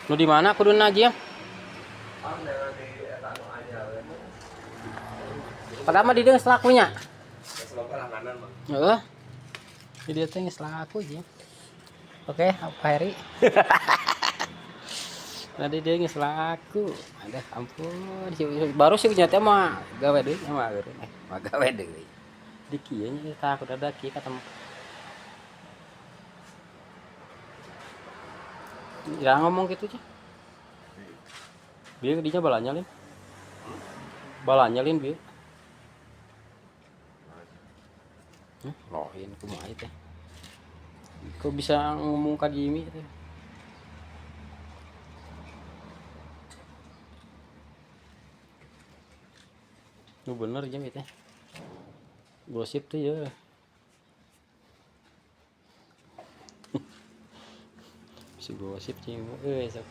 Nu di mana kuduna, Jim? Di eta anu anyar we. Padahal mah di dieu geus lakunya. Geus loba langganan mah. Heeh. Di dieu teh geus laku, Jim. Oke, Pak Heri. Tadi dia geus laku. Ada ampun, baru sih punya teh mah gawe deui mah mah gawe deui. Di kieu nya tah aku ada kieu kata. Ya ngomong gitu sih. Bieu dinya balanya lin. Balanya lin bieu. Lohin kumaha ieu teh. Kok bisa ngomong ka Jimmy teh? Nu bener Jimmy teh. Gosip tuh ya. Si gosip Jimmy euy sok.